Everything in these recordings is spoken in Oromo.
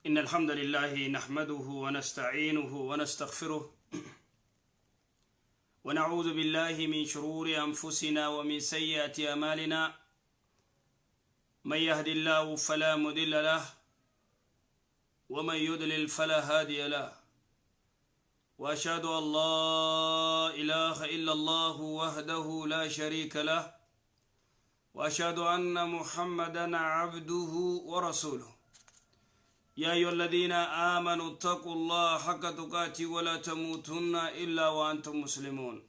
إن الحمد لله نحمده ونستعينه ونستغفره ونعوذ بالله من شرور أنفسنا ومن سيئات أعمالنا. من يهد الله فلا مضل له ومن يضلل فلا هادي له. وأشهد أن لا إله إلا الله وحده لا شريك له، وأشهد أن محمدا عبده ورسوله. يا أيها الذين آمنوا اتقوا الله حق تقاته ولا تموتن إلا وأنتم مسلمون.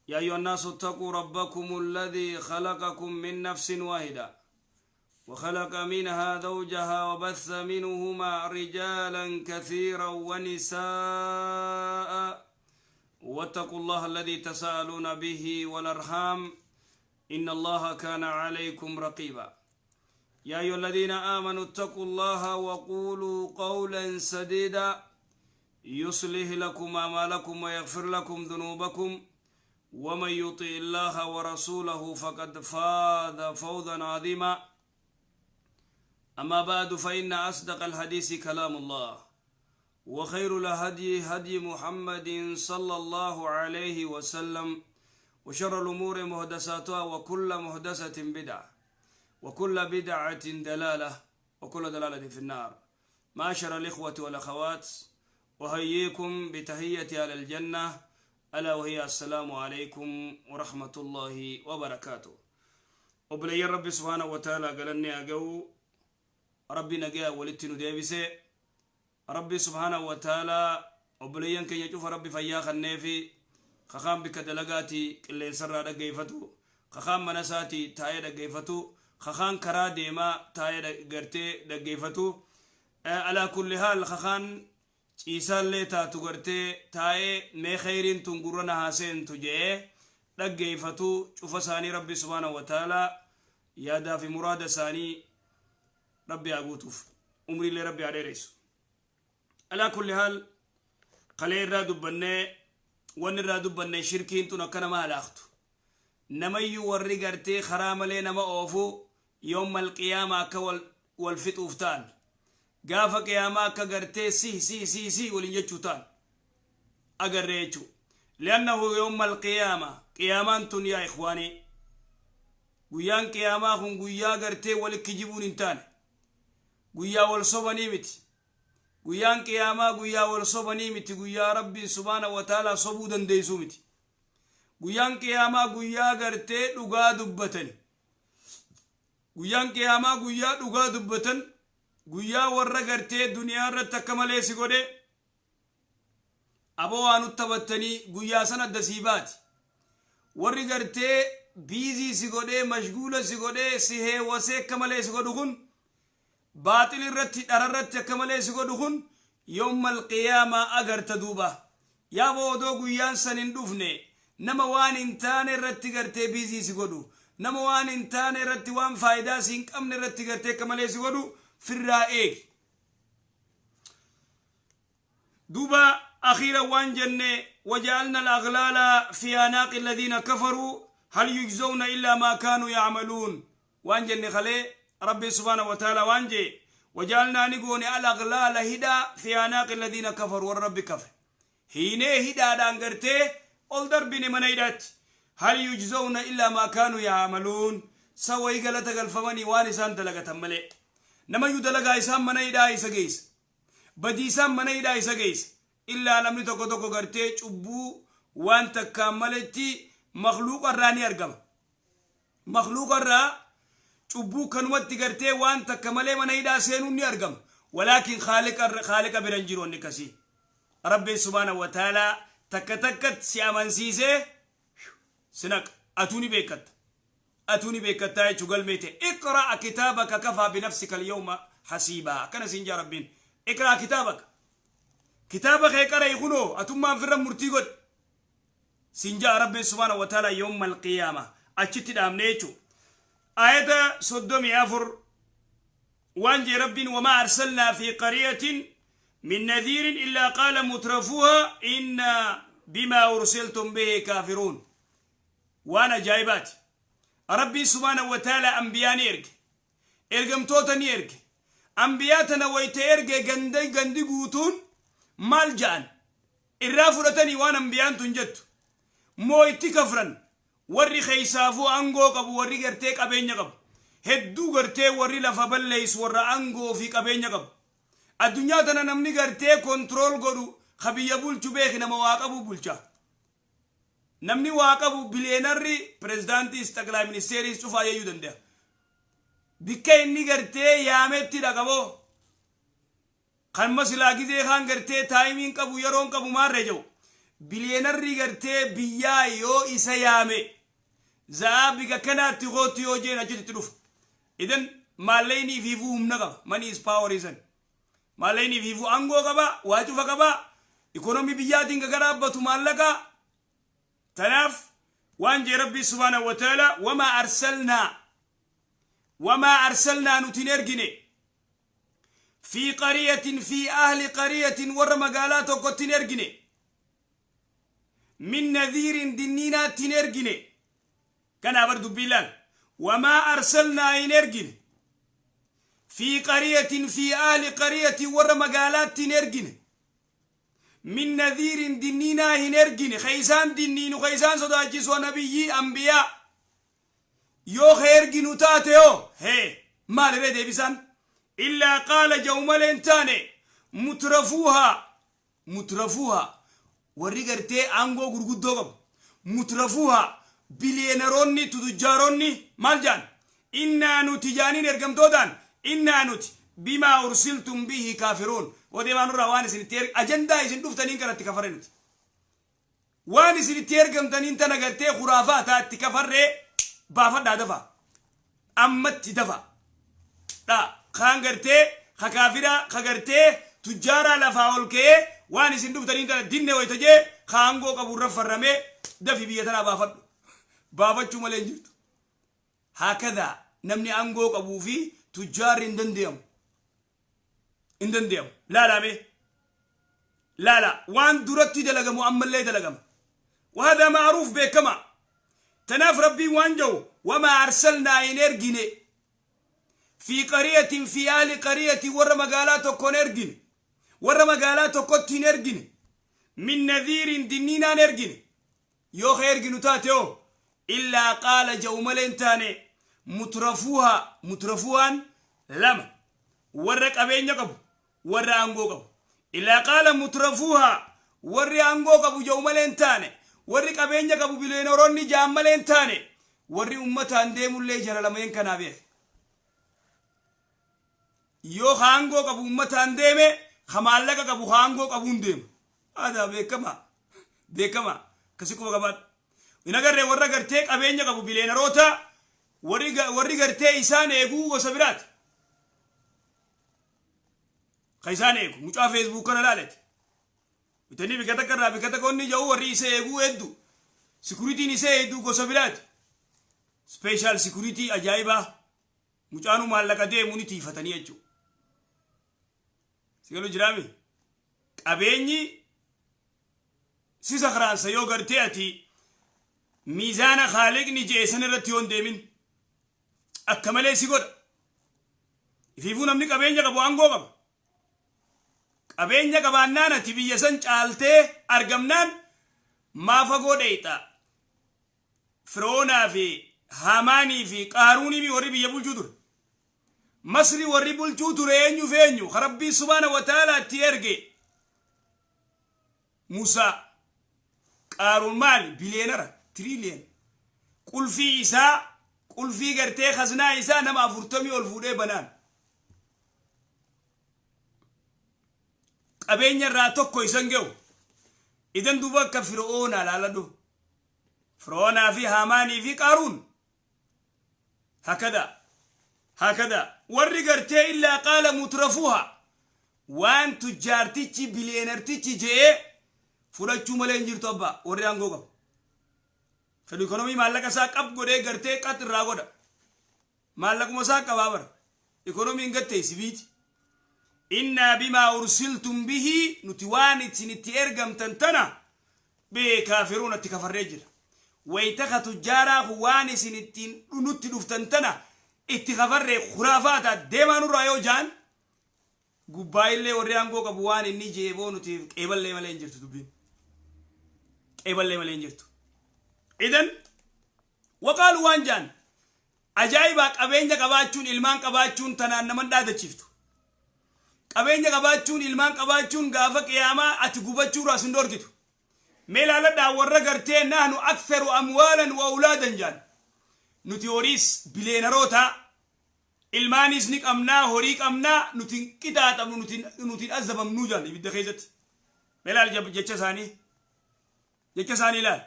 يا أيها الناس اتقوا ربكم الذي خلقكم من نفس واحدة وخلق منها زوجها وبث منهما رجالا كثيرا ونساء، واتقوا الله الذي تساءلون به والأرحام إن الله كان عليكم رقيبا. يا أيها الذين آمنوا اتقوا الله وقولوا قولا سديدا يصلح لكم أعمالكم ويغفر لكم ذنوبكم، ومن يطع الله ورسوله فقد فاز فوزا عظيما. أما بعد، فإن أصدق الحديث كلام الله، وخير الهدي هدي محمد صلى الله عليه وسلم، وشر الأمور محدثاتها، وكل محدثة بدعة، وكل بدعة دلالة، وكل دلالة في النار. معاشر الإخوة والأخوات، أحييكم بتحية أهل الجنة، ألا وهي السلام عليكم ورحمة الله وبركاته. Obboleeyyan Rabbi سبحانه وتعالى galanni haa ga'u. Rabbi nagaa walitti nu deebise. Rabbi سبحانه وتعالى obboleeyyan keenya cufa Rabbi fayyaa kenneefi, kakaan bikka dalagaati qilleensarraa dhaggeeffatu, kakaan mana isaati taa'ee dhaggeeffatu, kakaan karaa deemaa taa'ee gartee dhaggeeffatu, على كل حال kakaan ciisaallee taatu gartee taa'ee mee kheyriin tun gurra na haaseentu je'ee dhaggeeffatu cufa isaanii Rabbi سبحانه وتعالى yaadaa fi muraada isaanii Rabbi haa guutuuf, umriillee Rabbi haa dheeressu. على كل حال kalee irraa dubbannee, wanni irraa dubbanne shirkiin tun akka nama halaaktu, namayyuu warri gartee karaa malee nama oofu يوم القيامة akka wal fixuuf ta'an, gaafa qiyaamaa akka gartee si si si si waliin jechuu ta'an agarree jechuu. لأنه يوم القيامة, qiyaamaan tun يا إخواني, guyyaan qiyaamaa kun guyyaa gartee wali kijibuun hin taane, guyyaa wal sobanii miti. Guyyaan qiyaamaa guyyaa wal sobanii miti, guyyaa Rabbiin سبحانه وتعالى sobuu dandeessuu miti. Guyyaan qiyaamaa guyyaa gartee dhugaa dubbatani. Guyyaan qiyaamaa guyyaa dhugaa dubbatan, guyyaa warra gartee duniyaa irratti akka malee si godhe aboo waan taphattanii guyyaa san adda sii baati. Warri gartee busy si godhee, mashguula si godhee, si heewwasee akka malee si godhu kun, baaxil irratti, dhara irratti akka malee si godhu kun, يوم القيامة agarta. Duuba yaaboo odoo guyyaan san hin dhufne, nama waan hin taane irratti gartee busy si godhu, nama waan hin taane irratti, waan faayidaa si hin qabne irratti gartee akka malee si godhu firraa eegi. Duuba akhiira waan jenne: وجعلنا الأغلال في أعناق الذين كفروا هل يجزون إلا ما كانوا يعملون. Waan jenne kalee, Rabbi سبحانه وتعالى waan jee: وجعلنا ni goone, الأغلال hidhaa, في أعناق الذين كفروا, warra Rabbi kafe hiinee hidhaadhaan gartee ol darbine mana hidhaatti. هل يجزون إلا ما كانوا يعملون, sawayii galata galfamanii waan isaan dalagatan malee. Namayyuu dalagaa isaan mana hidhaa isa geessa, badii isaan mana hidhaa isa geessa. Illaa namni tokko tokko gartee cubbuu waan takkaan maletti makluuqa irraa ni argama. Makluuqa irraa cubbuu kanumatti gartee waan takka malee mana hidhaa seenuun ni argama, ولكن khaaliqa bira hin jiru wanni akkasii. Rabbiin سبحانه وتعالى takka takkatti si amansiisee sinaq, atuu ni beekatta, atuu ni beekattaa jechuu. Galmeete اقرأ كتابك كفى بنفسك اليوم حسيبا, akkana siin jaa Rabbiin. اقرأ كتابك, kitaaba kee qara'i, kunoo atummaan firra murtii godhi siin jaa Rabbiin سبحانه وتعالى يوم القيامة. Achitti dhaabne jechuu. Ayata 34 waan jee Rabbiin: وما أرسلنا في قرية من نذير إلا قال مترفوها إنا بما أرسلتم به كافرون. Waan ajaa'ibaati. Rabbiin سبحانه وتعالى ambiyaa ni erge, ergamtoota ni erge. Ambiyaa tana wayte erge ganda gandi guutuun maal ja'an? Irraa fudhatanii waan ambiyaan tun jettu moo itti kafran? Warri keeysaafuu angoo qabu, warri gartee qabeenya qabu hedduu, gartee warri lafa balleeysu, warra angoo fi qabeenya qabu. Addunyaa tana namni gartee control godhu, ka biyya bulchu, beeki, nama waa qabu bulcha. Namni waa qabu, billionaireri, pirezidaantiis, xaqilaa ministeeriis cufaa yeeyyuu danda'a. Bikka inni gartee yaametti dhaqaboo kan masilaa gizee kaan gartee timeiin qabu, yeroon qabu, maarree jiru. Billionaireri gartee biyyaa yoo isa yaame, za'aa bika kanaatti kootu yoo jeen, achitti dhufa. Idan maallaqni ifiifuu humna qaba. Money is power. Isan maallaqni ifiifuu aangoo qaba, waa cufa qaba. Ikonomii biyyaatiin gagaraabbatu maallaqa. Tanaaf waan jee Rabbii subhaanahu wa ta'ala: wamaa arsalnaa, wamaa arsalnaa, nuti hin ergine, fi qariyatin, fi ahli qariyatin, warra magaalaa tokkotti hin ergine, min nadhiirin, dinniinaatti hin ergine. Kanaa bar dubbii laal. Wamaa arsalnaa, hin ergine, fi qariyatin, fi ahli qariyatin, warra magaalaatti hin ergine, min nadhiirin, dinniinaa hin ergine, ka isaan dinniinu, ka isaan sodaachisu, nabiyyii, ambiyaa. Yoo ka erginu taate yoo hee, maal irree deebisaan? Illaa qaala, ja'u malee hin taane, mutrafuuhaa, mutrafuuhaa, warri gartee aangoo gurguddoo qabu, mutrafuuhaa, billionaireoonni, tujjaaronni maal jaan? Innaa nuti jaaniin ergamtootaan: innaa nuti bimaa ursiltum bihi kaafiruun. Odeemaa nurraa, waan isin itti ajandaa isin dhuftaniin kanatti kafare nuti. Waan isin itti ergamtaniin tana gartee khuraafaa taa itti kafarree, baafadhaa, dafa, ammatti dafa dha. Kaan gartee ka kaafiraa, ka gartee tujjaaraa lafaa ol ka'ee waan isin dhuftaniin tana dinne wayta jee, ka aangoo qabu irra farramee dafi biyya tanaa baafadhu. Baafachuu malee hin jirtu. Haakadaa namni aangoo qabuu fi tujjaarri hin dandeeyamu, hin dandeeyamu. Laalame, laala, waan duratti dalagamu ammallee dalagama. وهذا معروف, beekama. Tanaaf Rabbiin waan jedhu: wamaa arsalnaa, hin ergine, fi qariyatin, fi ahli qariyatin, warra magaalaa tokko hin ergine, warra magaalaa tokkotti hin ergine, min nadhiirin, dinniinaan ergine. Yoo ka erginu taate oo, illaa qaala, ja'u malee hin taane, mutrafuuhaa. Mutrafuuhaan lama: warra qabeenya qabu, warra aangoo qabu. Illaa qaala mutrafuuhaa, warri aangoo qabu ja'u malee hin taane, warri qabeenya qabu, billionaireoonni ja'an malee hin taane, warri ummataan deemullee jara lameen kanaa beek. Yoo ka aangoo qabu ummataan deeme, ka maallaqa qabu ka aangoo qabuun deema. Aadaa beekama, beekama. Akkasi quba qabaadha. Hin agarree warra gartee qabeenya qabu, billionaireoota, warri gartee isaan eeguu gosa biraati. Ka isaan eegu mucaa Facebook kana laalete bitanii bika takka irraa bika takka onni jedhu, warri isa eeguu hedduu, securityn isa eeguu gosa biraati, special security ajaa'ibaa. Mucaanuu maallaqa deemuu ni tiifatanii jechuudha. Sigalu jiraami, qabeenyi si sakraansa yoo gartee ati miizaana Khaaliqni jee san irratti yoo hin deemin, akka malee si godha. Ifiifuu namni qabeenya qabu aangoo qaba. Qabeenya qabaannaan ati biyya san caaltee argamnaan maa fagoo dheeyxa? Firoonaa fi Haamaanii fi Qaaruunii fi warri biyya bulchuu ture. Masri warri bulchuu ture eenyu fi eenyu? Ka Rabbii subhaana wa ta'ala itti erge Musaa. Qaaruun maali? Billionaire, trillion. Qulfii isaa, qulfii gartee khaznaa isaa nama 40 ol fuudhee banaan. Qabeenya irraa tokko isan ga'u. Idan duuba akka Fir'oonaa laaladhu. Fir'oonaa fi Haamaanii fi Qaaruun. Hakada. Hakada. Warri gartee illaa qaala mutrafuuha. Waan tujjaartichi, billionairetichi je'ee fudhachuu malee hin jirtu, abbaa, warri aangoo qabu. Fedhu ikonomii maallaqa isaa qab godhee gartee qax irraa godha. Maallaquma isaa qabaa bara. Ikonomiin gattee sibiiti. Innaa bimaa ursiltum bihi, nuti waan isin itti ergamtan tana kaafiruun, itti kafarree jira. Wayita ka tujjaaraa kun waan isin ittiin nutti dhuftan tana itti kafarree, khuraafaata, deemaa nurraa yoo jaan. Gubbaa illee warri aangoo qabu waan inni jeeboo nuti qeeballee malee hin jirtu dubbiin. Qeeballee malee hin jirtu. Idan waqaalu waan jaan ajaa'ibaa qabeenya qabaachuun ilmaan qabaachuun tanaan naman dhaadachiiftu. Qabeenya qabaachuun ilmaan qabaachuun gaafa qiyaamaa ati gubachuurraa sin dhorkitu. Mee ilaaladhaa warra gartee nahnu aktharu amwaalan wa awlaadan jaan. Nuti horiis bileenaroota ilmaanis ni qabnaa horii qabnaa nuti hin qixaaxamnu nuti hin azabamnuu jaan ibidda keessatti. Mee ilaali jecha isaanii. Jecha isaanii ilaali.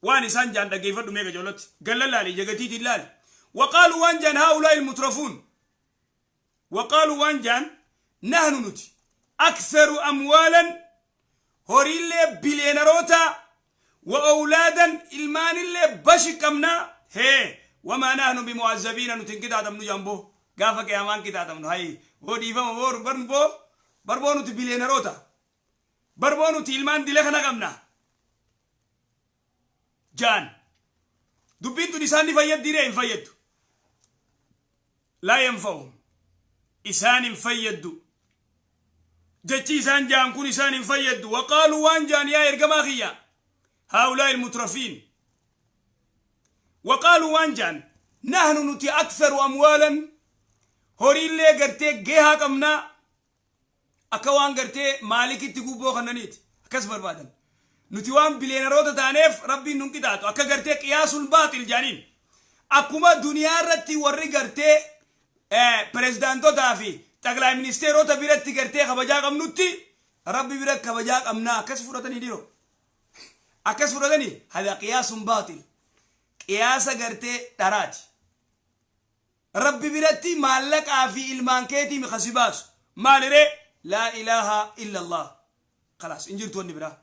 Waan isaan jaan dhaggeeffadhu meeqa ijoollatti. Galla laali jagatiitiin laali. Waqaalu waan jaan haa'ulaa'i ilmutrafuun. Waqaalu waan jaan nahnu nuti aktharu amwaalan horiillee bileenaroota wa awlaadan ilmaanillee bashi qabnaa hee wamaa nahnu bimu'azzabiina nuti hin qixaaxamnu jaan boo gaafa qiyaamaan qixaaxamnu hayi boo dhiifama boo barboo barboo nuti bileenaroota barboo nuti ilmaan dila kana qabna jaan dubbiin tun isaan ni fayyaddi ree hin fayyaddu laa yanfa'uhum isaan hin fayyaddu jechi isaan jaan kun isaan hin fayyaddu waqaaluu waan jaan yaa ergamaa kiyya haa'ulaa'i ilmutrafiin waqaaluu waan jaan nahnu nuti aktharu amwaalan horiillee gartee gehaa qabnaa akka waan gartee maalikitti gubboo kannaniiti akkas barbaadan nuti waan bileenaroota taaneef rabbiin nun qixaaxu akka gartee qiyaasul baaxil jaaniin akkuma duniyaa irratti warri gartee pirezidaantotaa fi xaqlaa ministeerota biratti gartee kabajaa qabnutti rabbi bira kabajaa qabnaa akkas fudhatanii dhiiroo akkas fudhatanii hada qiyaasun baaxil qiyaasa gartee dharaati. Rabbi biratti maallaqaa fi ilmaan keetii mi kasi baasu maaliree laa ilaaha illa allah khalaas hin jirtu wanni biraa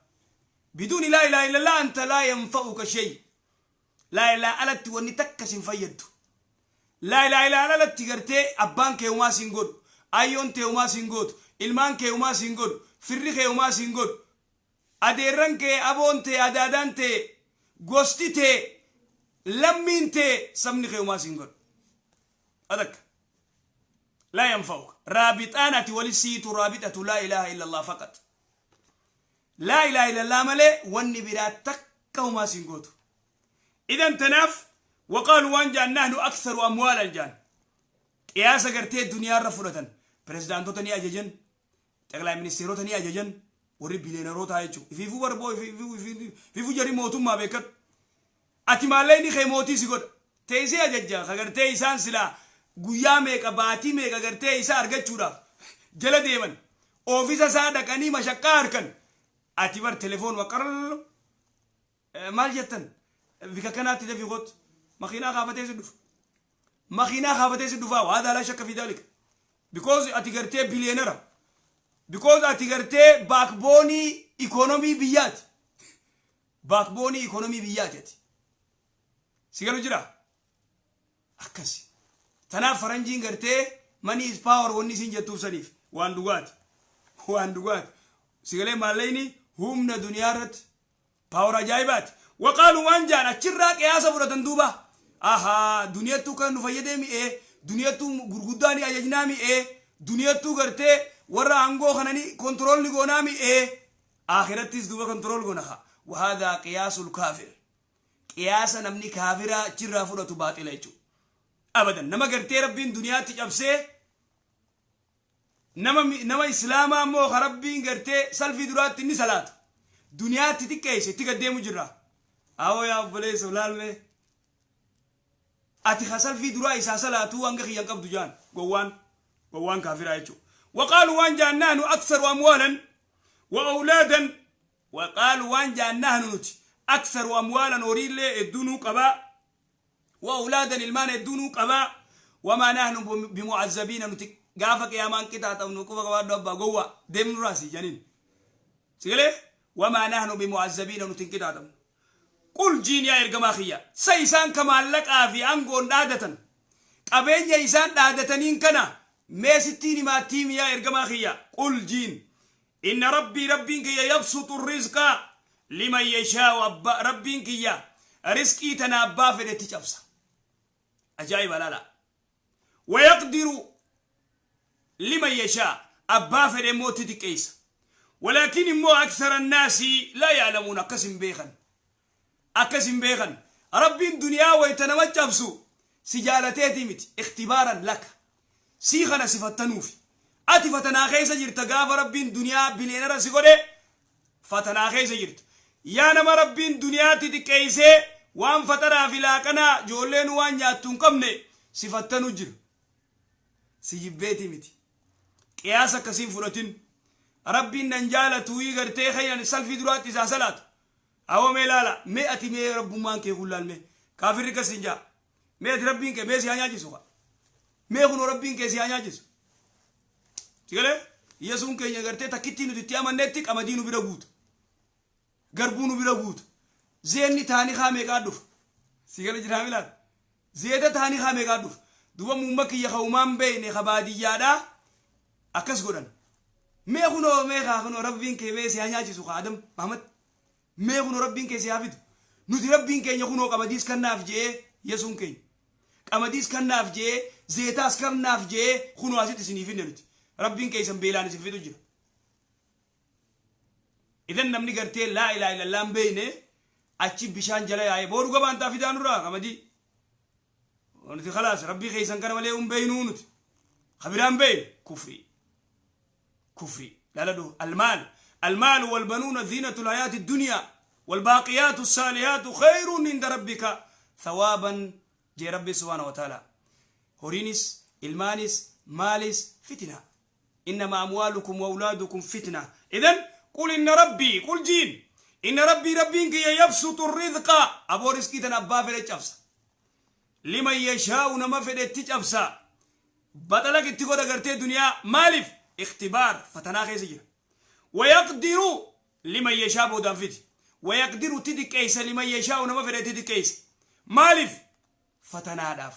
biduuni laa ilaaha illa allah anta laa yanfa'uka shay laa ilaaha alatti wanni takka sin fayyaddu laa ilaaha illa allah alatti gartee abbaan kee humaa sin godhu ayyoon tee humaa sin gootu ilmaan kee humaa sin godhu firri kee humaa sin godhu adeerran kee aboon tee adaadaan tee gosti tee lammiin tee sabni kee humaa sin godhu adakka laa yanfa'uka raabixaan ati wali siitu raabixatu laa ilaaha illa allah faqat laa ilaaha illa allah malee wanni biraa takka humaa sin gootu idan tanaaf waqaalu waan jaan nahnu aktharu amwaalan jaan qiyaasa gartee duniyaarra fudhatan pirezidaantota ni ajajan xaqlaa ministeerota ni ajajan warri bileenarootaa jechuu ifiifuu barboo ifiifuu jarri mootummaa beekadhu ati maallaqni kee mootii si godha teessee ajajja ka gartee isaan silaa guyyaa meeqa baatii meeqa gartee isa argachuudhaaf jala deeman oofisa isaa dhaqanii mashaqqaa harkan ati bar telefoon waqarr maal jettan bika kanaatti dafii kootu makiinaa kaafatee si dhufa makiinaa kaafatee si dhufaa waa laa shakka fi daalika because ati gartee biliyeenara because ati gartee backbone ikonomii biyyaati backbone ikonomii biyyaati ati si galu jira akkasi tanaaf faranjiin gartee money is power wanni isin jettuuf saniif waan dhugaati waan dhugaati si galee maallaqni humna duniyaa irratti power ajaa'ibaati waqaalu waan jaan achirraa qiyaasa fudhatan duuba ahaa duniyattuu kan nu fayyadee mi'ee duniyattuu gurguddaa ni ajajnaa mi'ee duniyattuu gartee warra aangoo kanani control ni goonaa mi'ee akhirattis duuba control goona haa وهذا قياس الكافر qiyaasa namni kaafiraa achirraa fudhatu baaxila jechuudha abadan nama gartee rabbiin duniyaatti cabsee nama islaamaa immoo ka rabbiin gartee salfii duraatti inni salaatu duniyaatti xiqqeesse itti gaddeemu jirra awoo yaa obboleessa laalme ati ka salfii duraa isaa salaatuu hanga kiyyan qabdu jaan gowwaan gowwaan kaafiraa jechuudha waqaalu waan jaan nahnu aktharu amwaalan wa awlaadan waqaalu waan jaan nahnu nuti aktharu amwaalan horiillee hedduunuu qabaa wa awlaadan ilmaan hedduunuu qabaa wamaa nahnu bimu'azzabiina nuti gaafa qiyaamaan qixaaxamnu quba qabaadhu abbaa gowwaa deemnu raasi janiin sigalee wamaa nahnu bimu'azzabiina nuti hin qixaaxamnu qul jiin yaa ergamaa kiyya sa isaan ka maallaqaa fi aangoon dhaadatan qabeenya isaan dhaadataniin kana mee sittiin himaattiimi yaa ergamaa kiyya qul jiin inna rabbii rabbiin kiyya yabsuxu rizqa liman yashaa'u abbaa rabbiin kiyya rizqii tana abbaa fedhetti cabsa ajaa'iba laala wayaqdiru liman yashaa Abbaa fedhe immoo itti xiqqeessa. Walaakin immoo أكثر الناس لا يعلمون. Akkas hin beekan, akkas hin beekan. Rabbiin duniyaa wayta nama cabsu si jaalateeti miti. اختبارا لك, sii kana si fattanuufi. Ati fatanaa keessa jirta. Gaafa Rabbiin duniyaa billionaire si godhe, fatanaa keessa jirta. Yaa nama Rabbiin duniyaatti xiqqeessee, waan fataraa fi laaqanaa ijoolleen waan nyaattu hin qabne, si fattanu jira. Si jibbeeti miti. Qiyaasa akkasiin fudhatin. Rabbiin nan jaalatu gartee kayyan salfii duraatti isaa salaatu. Awwa, mee laala, mee ati, mee rabbummaan kee kun laal. Mee kaafirri kas hin jaa. Mee ati, Rabbiin kee mee si haa nyaachisu ka. Mee kunoo Rabbiin kee si haa nyaachisu. Sigalee Yesuun keenya gartee takkittii nuti itti amannetti qamadii nu bira guuta, garbuu nu bira guuta, zeenni taanii haa meeqaa dhufa. Sigale jiraa milaal, zeeta taanii haa meeqaa dhufa. Duba muumma kiyya ka umaan beeyne ka baadiyyaadhaa akkas godhan. Mee kunoo, mee kaa kunoo Rabbiin kee mee si haa nyaachisu ka. Adam Mahamad, mee kunoo Rabbiin kee si haa fidu. Nuti Rabbiin keenya kunoo qamadiis kannaaf je'ee, Yesuun keenya qamadiis kannaaf je'ee, zeetaas kannaaf je'ee, kunoo asitti isinii finne. Nuti Rabbiin keessan beelaan isin fidu jira. Idan namni gartee لا إله إلا الله hin beeyne achi bishaan jala yaa'ee booru gabaan taa fidaa nurraa qamadii. Nuti خلاص Rabbii keessan kana malee hin beeynuu, nuti kabiraan beeynu. Kufrii, kufrii laaladhu. المال المال والبنون زينة الحياة الدنيا والباقيات الصالحات خير عند ربك ثوابا جي ربي سبحانه وتعالى. Horiinis, ilmaanis, maalis فتنة. إنما أموالكم وأولادكم فتنة. إذن قل إن ربي، قل jiin إن ربي، ربين كي يبسط الرزق، أبو رزقي تنبا فدhe cabsa، لمن يشاء، nama fedhetti cabsa, baxalaq itti godha gartee duniyaa. Maaliif? اختبار, fatanaa keessa jira. ويقدر لمن يشاء boodaan fidi. ويقدر tixiqqeessa، لمن يشاء, nama fedhe tixiqqeessa. Maaliif? Fatanaadhaaf.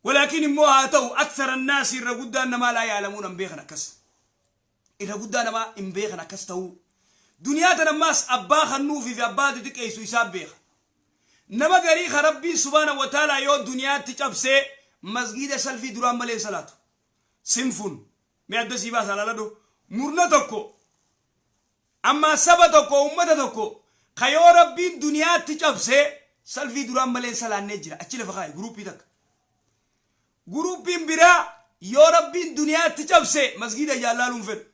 ولكن immoo haa ta'u أكثر الناس, irra guddaan namaa لا يعلمون, hin beekan akkas. Irra guddaa namaa hin beekan akkas ta'uu. Duniyaa tan ammaas abbaa kannuufi fi abbaa xixiqqeessu isaa beeka. Nama garii ka Rabbiin سبحانه وتعالى yoo duniyaatti cabsee masgiida salfii duraan malee salaatu sinfun. Mee adda sii baasa, laaladhu. Murna tokko amma, saba tokko, ummata tokko ka yoo Rabbiin duniyaatti cabsee salfii duraan malee salaannee jira. Achi lafa kaaye. Guruppii takka. Guruppiin biraa yoo Rabbiin duniyaatti cabse masgiida jaallaaluun fedhu,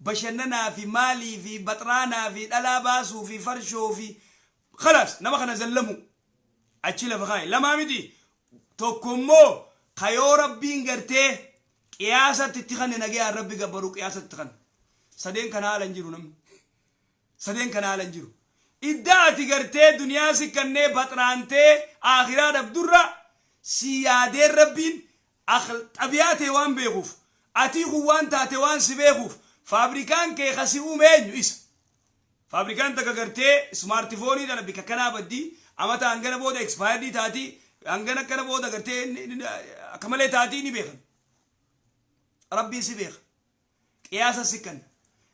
bashannanaa fi maalii fi baxraanaa fi dhalaa baasuu fi farshoo fi خلاص nama kana zallamu. Achi lafa kaaye. Lamaa miti, tokko immoo ka yoo Rabbiin gartee qiyaasatti itti kanne nagayaan Rabbi gabbaruu qiyaasatti itti kanne. Sadeen kana haala hin jiru. Namni sadeen kana haala hin jiru. Iddaa ati gartee duniyaa si kannee baxraantee akhiraa dhabdurra si yaadeen Rabbiin xabiyaa ta'e waan beekuuf, atii kun waan taate waan si beekuuf, faabrikaan kee kasi uume eenyu isa. Faabrikaan takka gartee smartphone tana bika kanaa baddii, amata hangana booda expired taatii, hangana akkana booda gartee akka malee taatii ni beekan. Rabbiin si beeka, qiyaasa si kanna.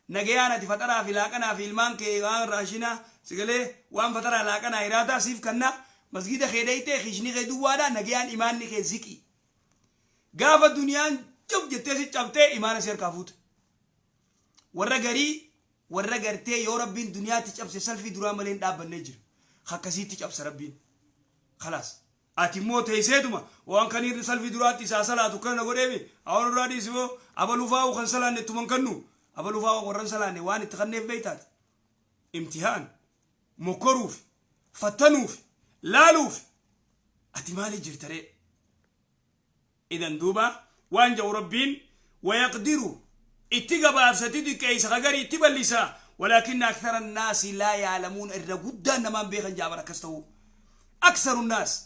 Nagayaan ati faxaraa fi laaqanaa fi ilmaan kee waan raashinaa sigalee, waan faxaraa laaqanaa hiraataa siif kanna, masgida kee dheeytee kishni kee duwwaadha, nagayaan imaanni kee ziqi. Gaafa duniyaan cuf jettee si cabtee imaana si harkaa fuute. Warra garii, warra gartee yoo Rabbiin duniyaatti cabse salfii duraa malee hin dhaabbannee jira. Akkasiitti cabsa Rabbiin. خلاص ati immoo teesseetuma waan kan irri salfii duraatti isaa salaatu kana na godheemi. Awwan irraa dhiisimoo abaluufaa kan salaanne ittuman kannu, abaluufaa warran salaanne waan itti kanneef beeytaati. Imtihaan, mokkoruuf, fattanuuf, laaluuf. Ati maali jirtaree? Idan duuba waan jedhu Rabbiin ويقدر itti gabaabsati xiqqeessa, kagarii itti bal'isa. ولكن أكثر الناس لا يعلمون. Irra guddaan namaan beekan jaabar akkas ta'uu. أكثر الناس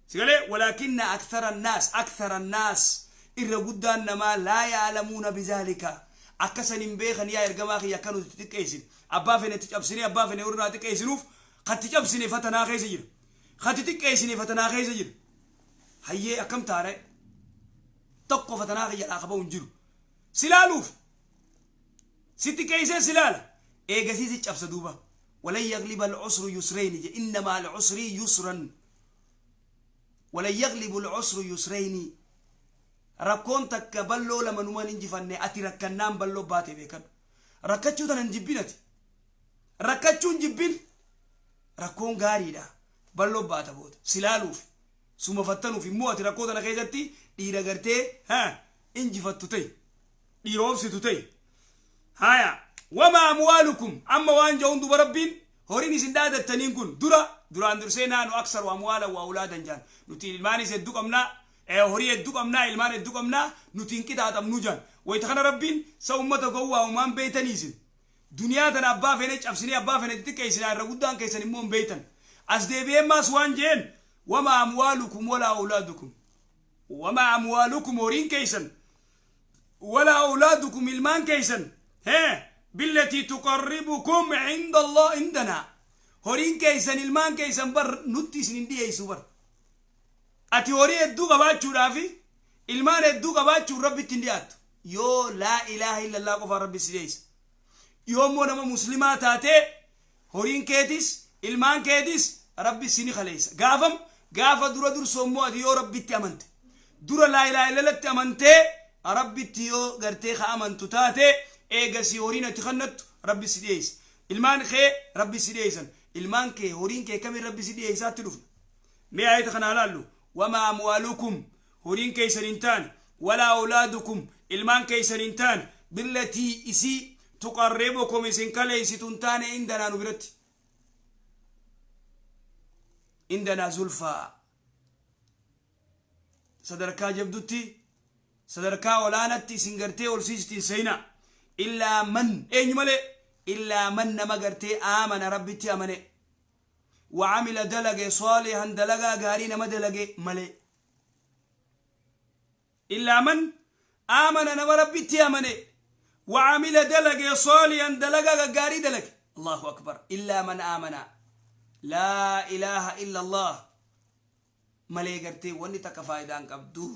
sigalee. ولكن أكثر الناس، أكثر الناس, irra guddaan namaa لا يعلمون بذلك, akkasan hin beekan. Yaa ergamaa kiyya, akka nuti xiqqeessin, abbaa fene itti cabsine, abbaa fene irraa xiqqeessinuuf, katti cabsine fatanaa keessa jira, katti xiqqeessine fatanaa keessa jira. Hayyee, akkam taare? Tokko fatanaa kiyya dhaa qabamu hin jiru. Si laaluuf si xiqqeessee si laala, eegasii si cabsa. Duuba ولن يغلب العسر يسرين je. إن مع العسر يسرا، ولن يغلب العسر يسرين. Rakkoon takka balloo lama numan injifanne. Ati rakkannaan balloo baate beekadhu. Rakkachuu tana hin jibbin ati. Rakkachuun jibbin, rakkoon gaariidha. Balloo baata booda silaaluuf suma fattanuuf immoo ati rakkoo tana keessatti dhiira gartee injifattu ta'e, dhiiroomsitu ta'e. Haya, wamaa amwaalukum, amma waan ja'uun duba Rabbiin horiin isin dhaadattaniin kun dura duraan dursee naanu aksaru amwaala wa awlaadan jaan. Nuti ilmaanis hedduu qabnaa, horii hedduu qabnaa, ilmaan hedduu qabnaa, nuti hin qixaaxamnuu jaan. Wayita kana Rabbiin sa ummata gowwaa umaan beeytanii isin duniyaa tana abbaa feene cabsinee abbaa feene xixiqqeessinaa, irra guddaan keessan immoo hin beeytan. As deebi'ee maas waan jeen: wamaa amwaalukum walaa awlaadukum, wamaa amwaalukum, horiin keessan, walaa awlaadukum, ilmaan keessan, hee, billatii tuqarribukum cinda Allah indanaa. Horiin keessan, ilmaan keessan bar nutti isin hin dhiyeessu bar. Ati horii hedduu qabaachuudhaafi ilmaan hedduu qabaachuun Rabbitti hin dhiyaattu. Yoo laa ilaaha illallah qofaan Rabbi si dhiyeessa. Yoo immoo nama muslimaa taatee, horiin keetis ilmaan keetis Rabbi sini kaleessa. Gaafam gaafa dura dursoo immoo ati yoo Rabbitti amante, dura laa ilaaha illallatti amantee, Rabbitti yoo gartee ka amantu taate, eegasii horiin ati kannattu Rabbi si dhiyeessa, ilmaan kee Rabbi si dhiyeessan. Ilmaan kee, horiin kee kamiin Rabbi si dhiyeessaatti dhufna. Mee ayata kana laallu: wamaa amwaalukum, horiin keessan hin taane, walaa awlaadukum, ilmaan keessan hin taane, billatii isii tuqarribukum isin kaleeysitu hin taane, indanaa, nu biratti, indanaa zulfaa, sadarkaa jabdutti, sadarkaa olaanatti isin gartee ol siistiin seenaa. Illaa man, eenyu malee? Illaa man, nama gartee aamana, Rabbitti amane, وعمل dalage, صالحا, dalagaa gaarii nama dalage malee. Illaa man aamana, nama Rabbitti amane, وعمل dalage, صالحا, dalagaa gaggaarii dalage. Allahu akbar! Illaa man aamana laa ilaaha illa Allah malee gartee wanni takka faayidaan qabdu,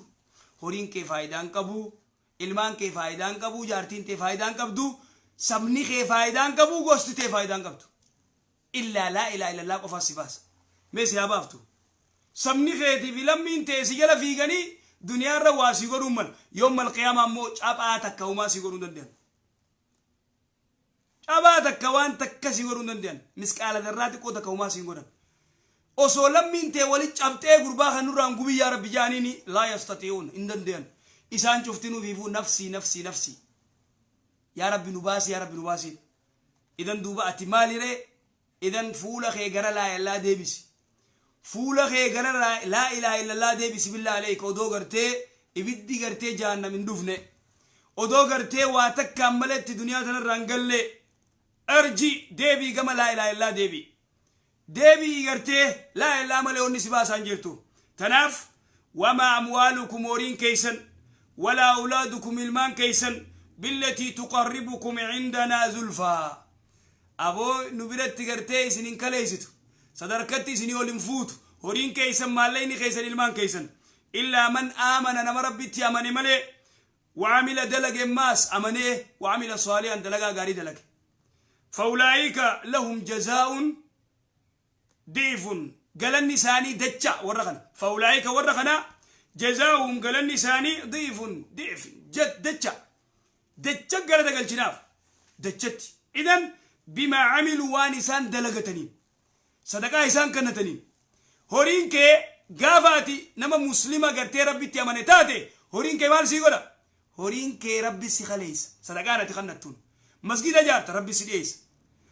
horiin kee faayidaan qabu, ilmaan kee faayidaan qabu, jaartiin tee faayidaan qabdu, sabni kee faayidaan qabu, gosti tee faayidaan qabdu. Illaa laa ilaaha illallah qofaa si baasa. Mee si haa baaftu. Sabni keetii fi lammiin tee si jala fiiganii duniyaarra waa si godhuun mala. Yoom alqiyaamaa immoo caphaa takka humaa si godhuu danda'an. Caphaa takka waan takka si godhuu danda'an. Misqaala darraa xiqqoo takka humaa si godhan. Osoo lammiin tee wali cabxee gurbaa kan nurraan gubii yaa Rabbi jaaniini, laa yastati'uun, hin danda'an. Isaan cuftinuu fiifuu nafsii nafsii nafsii. Yaa Rabbi nu baasi, yaa Rabbi nu baasi. Idan duuba ati maaliree? Idan fuula kee gara laa ilaa deebisi. Fuula kee gara laa ilaaha illallah deebisi. Billaa aleeka, odoo gartee ibiddi gartee jahannam hin dhufne, odoo gartee waa takkaan maletti duniyaa tanarraa hin galle, arji deebii, gama laa ilaaha illaa deebii. Deebii gartee laa ilaa malee onni si baasaan jirtu. Tanaaf wamaa amwaalukum, horiin keessan, walaa awlaadukum, ilmaan keessan, billatii tuqarribukum cindanaa zulfaa, aboo nu biratti gartee isin hin kaleessitu, sadarkatti isinii ol hin fuutu horiin keessan, maallaqni keessan, ilmaan keessan. Illaa man aamana, nama Rabbitti amane malee, وعمل dalage maas amanee, وعمل صالحا, dalagaa gaarii dalage, فأولئك لهم جزاء ضعف, galanni isaanii dacha warra kana. فأولئك, warra kana, جزاؤهم, galanni isaanii, ضعف ضعف, dacha dacha galata galchinaaf dachatti. Idan بما عملوا, waan isaan dalagataniin, sadaqaa isaan kennataniin. Horiin kee gaafa ati nama muslima gartee Rabbitti amane taate, horiin kee maal sii godha? Horiin kee Rabbi si kaleessa. Sadaqaan ati kannattuun, masgida ijaarta, Rabbi si dhiyeessa.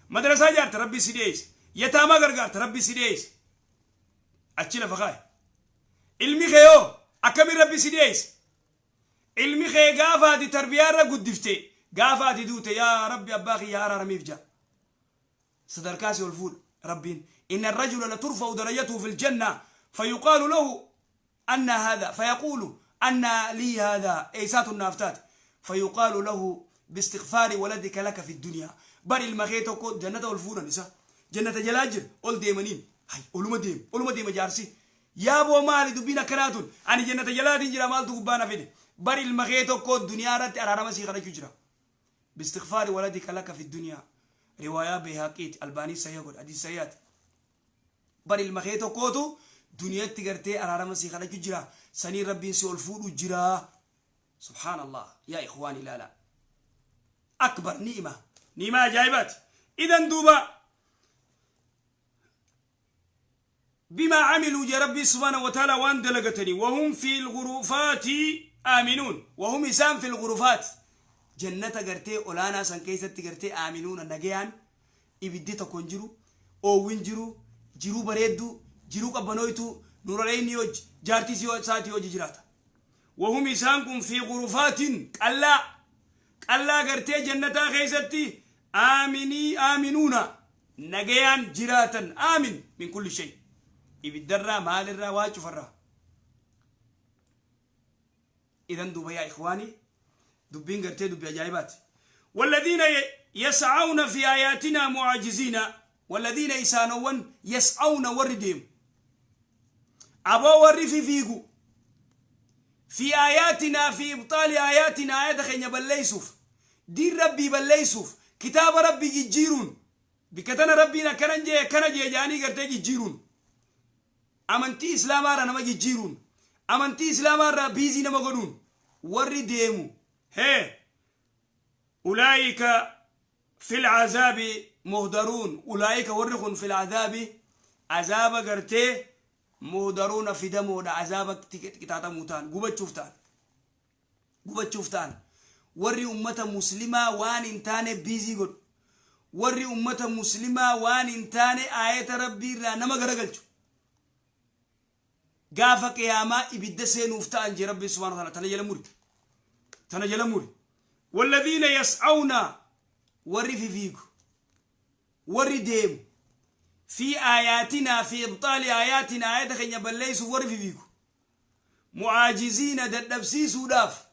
Madrasaa ijaarta, Rabbi si dhiyeessa. Yataamaa gargaarta, Rabbi si dhiyeessa. Achi lafa kaa'e. Ilmi kee yoo akkamiin Rabbi si dhiyeessa? Ilmi kee gaafa ati tarbiyaa irra guddifte, gaafa ati duute, yaa Rabbi abbaa kiyya araaramiif jaa, sadarkaa si ol fuudha Rabbiin. إن الرجل لترفع درجته في الجنة فيقال له أنى هذا، فيقول أنى لي هذا، eessaatu naaf taate؟ فيقال له باستغفار ولدك لك في الدنيا. Bar ilma kee tokko jannata ol fuudhan isa jannata jalaa jira ol deemaniin. Hay, oluma deema, oluma deema jaarsi. Yaa boo, maali dubbiin akkanaatun? Ani jannata jalaatiin jira, maaltu gubbaa na fide? Bar ilma kee tokko duniyaa irratti araarama sii kadhachuu jira. باستغفار ولدك لك في الدنيا. Riwaayaa Beehaqiiti, Albaanii sahiha godhe, hadiis sahihaati. Bar ilma kee tokkootu duniyaatti gartee araarama sii kadhachuu jira, sanii Rabbiin si ol fuudhu jira. سبحان الله يا إخواني لا لا أكبر نعمة نعمة جايبات إذن دوبا بما عملوا يا ربي سبحانه وتعالى وان دلقتني وهم في الغرفات آمنون وهم إسام في الغرفات جنة قرتي أولانا سنكيسة قرتي آمنون النجيان إبدي تكون جرو أو وين جرو بريدو جرو قبنويتو نورين يوج جارتي سيو ساتي يوج جراتا وهم إسامكم في غرفات قلا قلا قرتي جنة خيستي آمني آمنون نجيان جراتا آمن من كل شيء إبدرا مال الرا واجفرا إذن دوبا يا إخواني دبين قرتي دبي عجائبات والذين يسعون في آياتنا معاجزين والذين يسانون يسعون وردهم أبو ورفي فيقو في آياتنا في إبطال آياتنا آيات خينيا بليسوف دين ربي بليسوف كتاب ربي يجيرون بكتنا ربنا كنجي كنجي جاني قرتي يجيرون أمنتي إسلام را نما يجيرون أمنتي إسلام را بيزي نما قدون وردهم هي أولئك في العذاب مهدرون أولئك ورخون في العذاب عذاب قرتي مهدرون في دمو عذاب كتاتا موتان قبت شفتان قبت شفتان وري أمة مسلمة وان انتان بيزي قد وري أمة مسلمة وان انتان آية ربي را نما قرقلتو قافا قياما إبدا سينوفتان جي ربي سبحانه وتعالى تنجل موري تنجل موري والذين يسعون وري في فيكو وري ديم في آياتنا في إبطال آياتنا آيات خينيا بليس وري في فيكو معاجزين ددبسي سوداف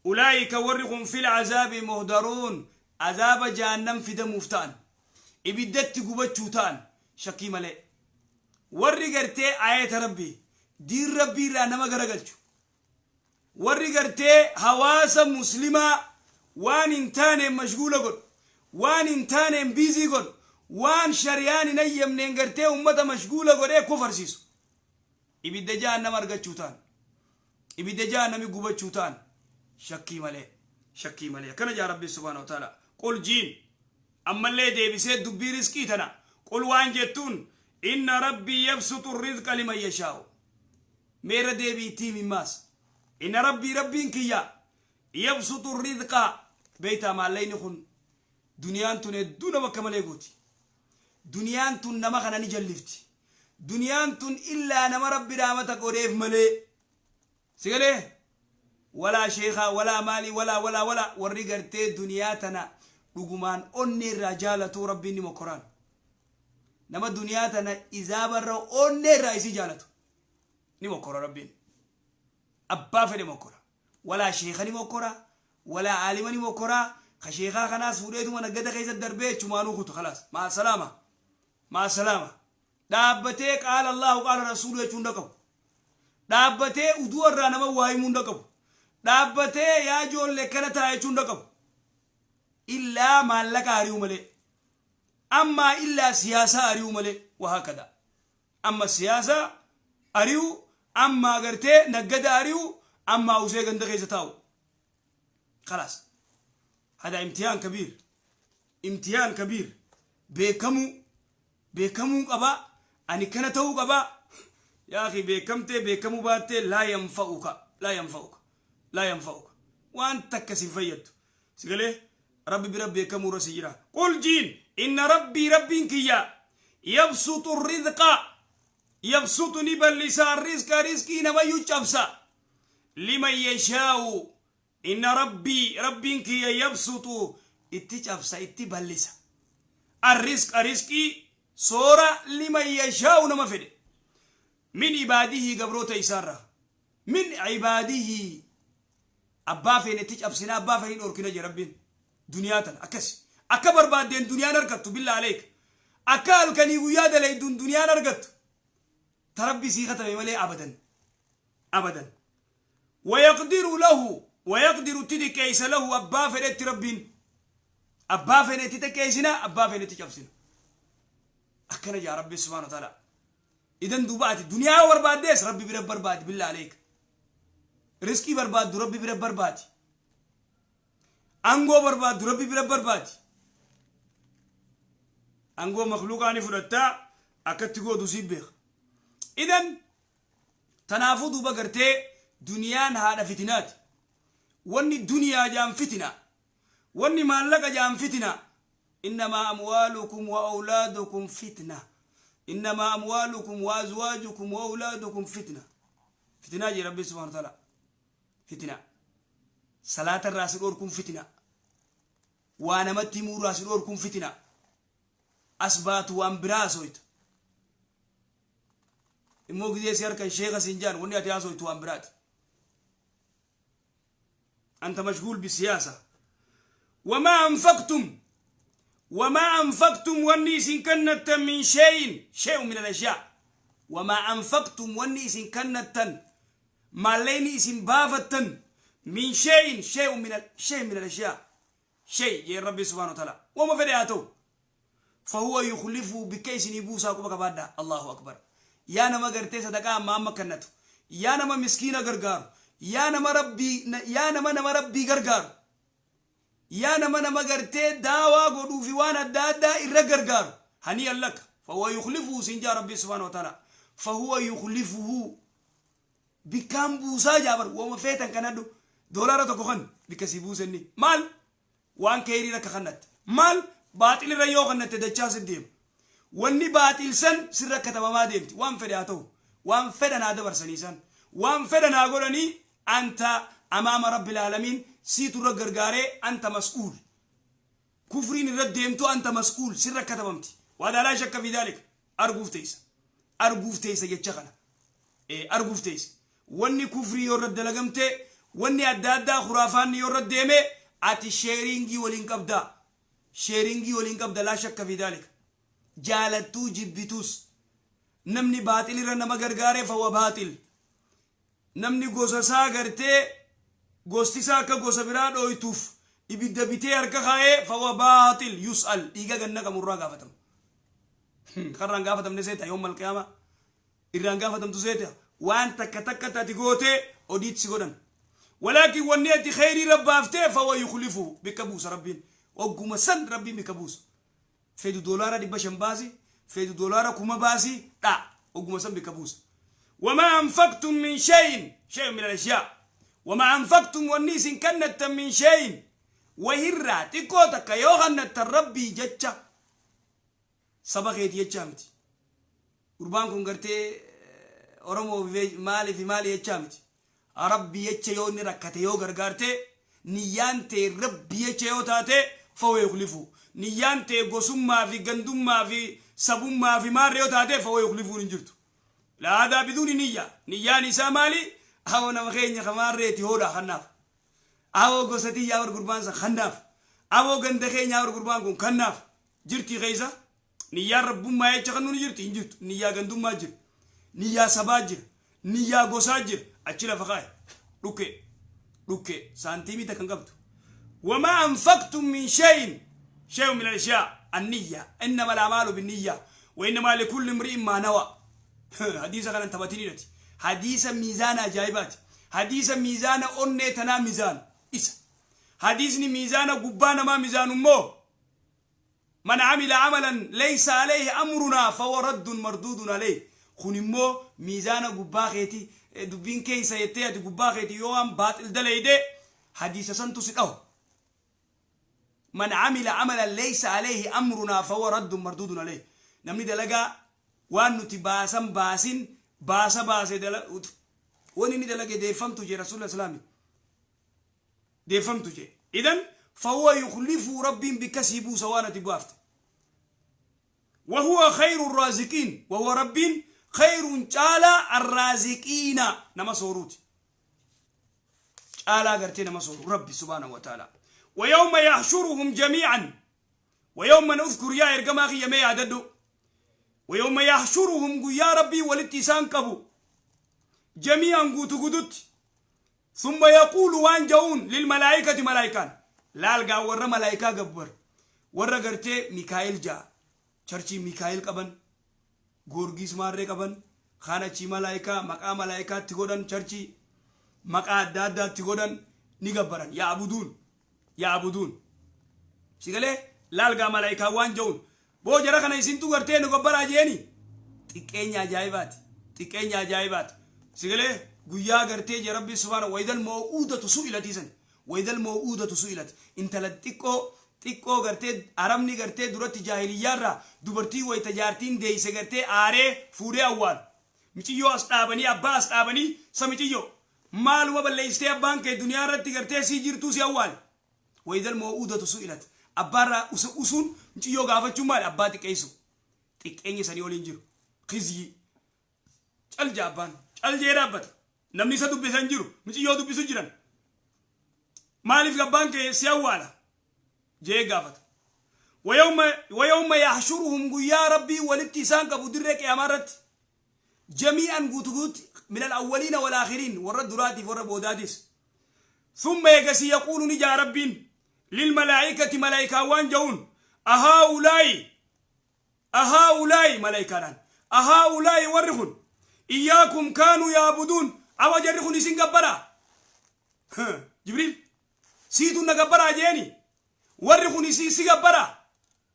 أولئك ورقهم في العذاب مهدرون عذاب جهنم في دم مفتان إبدت قبتشوتان شكي ملئ وري قرتي آيات ربي دين ربي لا نما قرقلتو وري قرتي هواسة مسلمة وان انتان مشغولة قل وان انتان بيزي قل وان شريان نيم نين قرتي أمتا مشغولة قل ايه كفر سيسو إبدا جهنم أرقتشوتان إبدا جهنم قبتشوتان شكي ملئ شكي ملئ كان جاء ربي سبحانه وتعالى قل جين أما اللي دي بسيد دبي رزقي تنا قل وان جتون إن ربي يبسط الرزق لمن يشاء ميرا دي بي ماس إن ربي ربي كيا يبسط الرزق بيتا ما لين خن دنيان تن دون مكمل يغوتي دنيان تن نما خنا نجلفتي دنيان تن إلا نما ربي رحمتك وريف ملي سيغلي ولا شيخا ولا مالي ولا ولا ولا وري دنياتنا رغمان اوني رجالة ربي نمو قران نما دنياتنا إذا برا اوني رئيسي جالته نمو قران ربي أبا فني مكورا ولا شيخ نمو ولا عالم نمو خشيخا خناس فريدو من قد خيز الدربيت شمانو خطو خلاص مع السلامة مع السلامة دابتي قال الله قال رسوله يچون دقو دابتي ودور را نما وايمون دقو دابتي يا جول لكنتا يچون دقو إلا ما لك أريو ملي أما إلا سياسة أريو ملي وهكذا أما السياسة أريو أما قرتي نقد أريو أما أوسي قند خيزتاو خلاص هذا امتحان كبير امتحان كبير بكمو بكمو قبا أني كنتو قبا يا أخي بكمتي بكمو باتي لا ينفعك لا ينفعك لا ينفعك وأنت كسفيت سقلي ربي بربي كمو رسيرا قل جين إن ربي ربي كيا يبسط الرزق يبسطني باللسان رزق رزقي نما يجبسا لمن يشاء إن ربي ربي كيا يبسط اتجبسا اتبلسا الرزق رزقي صورة لمن يشاء نما فدي من عباده قبروت إسارة من عباده أبا فين اتجبسنا أبا فين أوركنا جي ربي دنياتنا أكس أكبر بعدين دنيا نركت بالله عليك أكال كان يقول لي دون دنيا نركت تربي سيغة ملي أبدا أبدا ويقدر له ويقدر تدكيس له أبا فنت ربين أبا فنت تكيسنا أبا فنت تكيسنا أكنا يا ربي سبحانه وتعالى إذن دوبات الدنيا ورباديس ربي برب برباد بالله عليك Riskii barbaaddu Rabbi bira barbaadi. Angoo barbaaddu Rabbi bira barbaadi. Angoo makluuqaa ni fudhattaa, akkatti gootu sii beeka. Idan tanaafuu duuba gartee duniyaan haadha fitinaati. Wanni duniyaa jaan fitina. Wanni maallaqa jaan fitina. Innamaa amwaalukum wa awlaadukum fitna. Innamaa amwaalukum wa azwaajukum wa awlaadukum fitna. Fitinaa jee Rabbi subhaanahu wa ta'ala. Fitina. Salaata irraa si dhorkuun fitina. Waa namatti himuu irraa si dhorkuun fitina. As baatu waan biraa haasooyta. Immoo gizee si harkan sheeka siin jaan, wanni ati haasooytu waan biraati. Anta mashguul bisiyaasa. Wamaa anfaqtum, wamaa anfaqtum, wanni isin kannattan, min shay'in, shay'un min al-ashyaa. Wamaa anfaqtum, wanni isin kannattan, maallaqni isin baafattan, min shay'in, shay'un min shay min al-ashyaa, shay jeen Rabbi subhaanahu wa ta'ala, wama fedhe haa ta'u, fahuwa yukhlifu, bikka isinii buusaa quba qabaadhaa. Allahu akbar! Yaa nama gartee sadaqaa amma amma kannatu, yaa nama miskiina gargaaru, yaa nama Rabbii, yaa nama nama Rabbii gargaaru, yaa nama nama gartee daawaa godhuu fi waan adda addaa irra gargaaru, hanii'an laka. Fahuwa yukhlifuhu siin jaa Rabbii subhaanahu wa ta'ala. Fahuwa yukhlifuhu, bikkaan buusaa jaa bar. Wama feetan kanadhu, doolaara tokko kan bikka si buusenni maal waan keeyrii rakka kannatte, maal baaxilirra yoo kannatte dachaa si deema. Wanni baaxil san sirra katabamaa deemti. Waan fedhe haa ta'u, waan fedhan haa dabarsanii, isaan waan fedhan haa godhanii, anta amaama rabbil aalamiin siitu irra gargaaree, anta mas'uul. Kufriin irra deemtu, anta mas'uul, sirra katabamti. Waa laa shakka fi dhaalika. Arguuf teessa, arguuf teessa jecha kana arguuf teessa. Wanni kufrii yoo irra dalagamte, wanni adda addaa khuraafaanni yoo irra deeme, ati sharing waliin qabda, sharing waliin qabda. Laa shakka fi dhaalika. Jaalattuu jibbituus, namni baaxilirra nama gargaaree fahuwa baaxil. Namni gosa isaa gartee gosti isaa akka gosa biraa dhooytuuf ibidda bitee harka kaa'ee, fahuwa baaxil, yus'al. Dhiiga ganna qamurraa gaafatama. Karraan gaafatamne seeta? Yoom alqiyaama irraan gaafatamtu seeta? Waan takka takka ati gootee odiitti si godhan. Walaakin wanni ati kheyrii rabbaaftee, fahuwa yukhlifu, bikka buusa Rabbiin. Ogguma san Rabbiin bikka buusa. Feetu doolaara 500 baasi, feetu doolaara 1000 baasi dha, ogguma san bikka buusa. Wamaa anfaqtum min shay'in, shay'un min al-ashyaa. Wamaa anfaqtum, wanni isin kannattan, min shay'in, wahirraa xiqqoo takka yoo kannattan, Rabbii jecha, saba keeti jechaa miti, gurbaan kun gartee Oromoo maali fi maali jechaa miti, Rabbi jecha yoo inni rakkate yoo gargaarte, niyyaan tee Rabbi jecha yoo taate, fahuwa yukhlifu. Niyyaan tee gosummaa fi gandummaa fi sabummaa fi maarra yoo taate, fahuwa yukhlifuun hin jirtu. Laadaa biduuni niyya. Niyyaan isaa maali? Awoo nama keenya kamaarreeti hoodha kannaaf, awoo gosa tiyyaa bar gurbaan san kannaaf, awoo ganda keenyaa bar gurbaan kun kannaaf jirti. Keessa niyyaan rabbummaa jecha kan nuni jirti hin jirtu. Niyyaa gandummaa jira, niyyaa sabaa jira, niyyaa gosaa jira. Achi lafa kaa'e, dhukke dhukke saantiimii takkan qabdu. Wamaa anfaqtum min shay'in, shay'un min al-ashyaa, an-niyya. Innama al-a'maalu bin-niyya wa innamaa likulli imri'in maa nawa. Hadiisa kanan taphatinidhati. Hadiisa miizaana ajaa'ibaati. Hadiisa miizaana onnee tanaa mizaan isa. Hadiisni miizaana gubbaa namaa mizaanu immoo, man amila amalan laysa alayhi amrunaa fahuwa raddun marduudun alayhi. Kun immoo miizaana gubbaa keeti. Dubbiin keeysa jettee ati gubbaa keeti yoo waan baaxil dalayde, hadiisa santu si dhahu. Man amila amalan laysa alayhi amrunaa fahuwa raddun marduudun alayhi. Namni dalagaa waan nuti baasan baasin baasa baase, wani inni dalage deeffamtu jee Rasuulli islaami, deeffamtu jee. Idan fahuwa yukhlifu, Rabbiin bikka sii buusa waan ati baafte. وهو خير الرازقين، وهو ربين، خير caalaa، الرازقين nama sooruuti. Caalaa gartee nama sooru Rabbi subhaanahu wa ta'ala. ويوم يحشرهم جميعا، ويوم نذكر يا إرجما خي ما يعددوا، ويوم يحشرهم يا ربي ولتسان قبو، جميعا قوتو قدت، ثم يقول وان جون للملائكة ملائكان لالقا ور ملائكة قبر ور قرتي ميكائيل جا church Mikaa'el qaban, Goorgis maarree qaban, kaan achii malaayikaa maqaa malaayikaatti godhan church. Maqaa adda addaatti godhan ni gabbaran. Ya'buduun, ya'buduun. Si galee? Laal gaa malaayikaa waan ja'uun. Boo jara kana isintu gartee nu gabbaraa jeeni. Xiqqeenya ajaa'ibaati. Xiqqeenya ajaa'ibaati. Si galee? Guyyaa gartee jee Rabbi subhaana wayidal moo'uudatu su'ilati san. Wayidal moo'uudatu su'ilati. Intala xiqqoo xiqqoo gartee arabni gartee duratti jaahiliyyaarraa dubartii wayita jaartiin deeyse gartee aaree fuudhee awwaalu. Miciyyoo as dhaabanii abbaa as dhaabanii sa miciyyoo maaluma balleessitee abbaan kee duniyaa irratti gartee sii jirtuu si awwaale. Wayidal moo'uudatu su'ilat. Abbaarraa usuun miciyyoo gaafachuun maali? Abbaa xiqqeessu. Xiqqeenyi sanii oliin jiru. Khizyii. Cal jaa abbaan. Cal jee dhaabbata. Namni isa dubbisa hin jiru. Miciyyoo dubbisu jiran. Maaliif abbaan kee si awwaala? Jee gaafata. Wayawma yahshuruhum guyyaa Rabbii walitti isaan qabu dirree qiyaamaa irratti. Jamii'an guutu guututti minal awwaliina wal aakhiriin warra duraatiif warra boodaatis. Thumma eegasii yaquulu ni ja'a Rabbiin lil malaa'ikati malaa'ikaa waan ja'uun ahaa'ulaa'i ahaa'ulaa'i malaa'ikaadhaan ahaa'ulaa'i warri kun iyyaakum kaanuu yaabuduun awa jarri kun isin gabbaraa Jibriil siitu na gabbaraa jeeni warri kun isin si gabbaraa.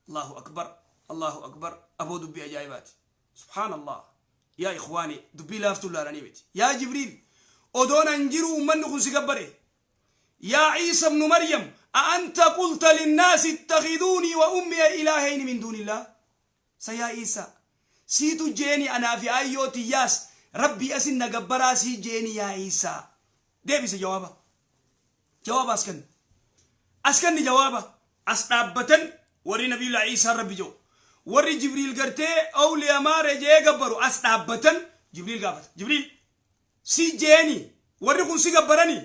Allahu akbar, Allahu akbar. Aboo dubbii ajaa'ibaati. Subhaanallah. Yaa ikhwaani, dubbii laaftuu laalanii miti. Yaa Jibriil, odoon an jiru ummanni kun si gabbare? Yaa Iisa ibnu Maryam, a anta qulta linnaasi ittakhidhuunii wa ummiya ilaahayni min duunillah? Sa yaa Iisa, siitu jeeni anaa fi aayyoo tiyyaas Rabbii asin na gabbaraa sii jeeni? Yaa Iisa, deebise jawaaba. Jawaaba as kenni. As kenni jawaaba. As dhaabbatan warri Nabiyullaa Iisaan Rabbi jedhu. Warri Jibriil gartee awliya maare jee gabbaru as dhaabbatan Jibriil gaafata. Jibriil, si jeeni warri kun si gabbarani?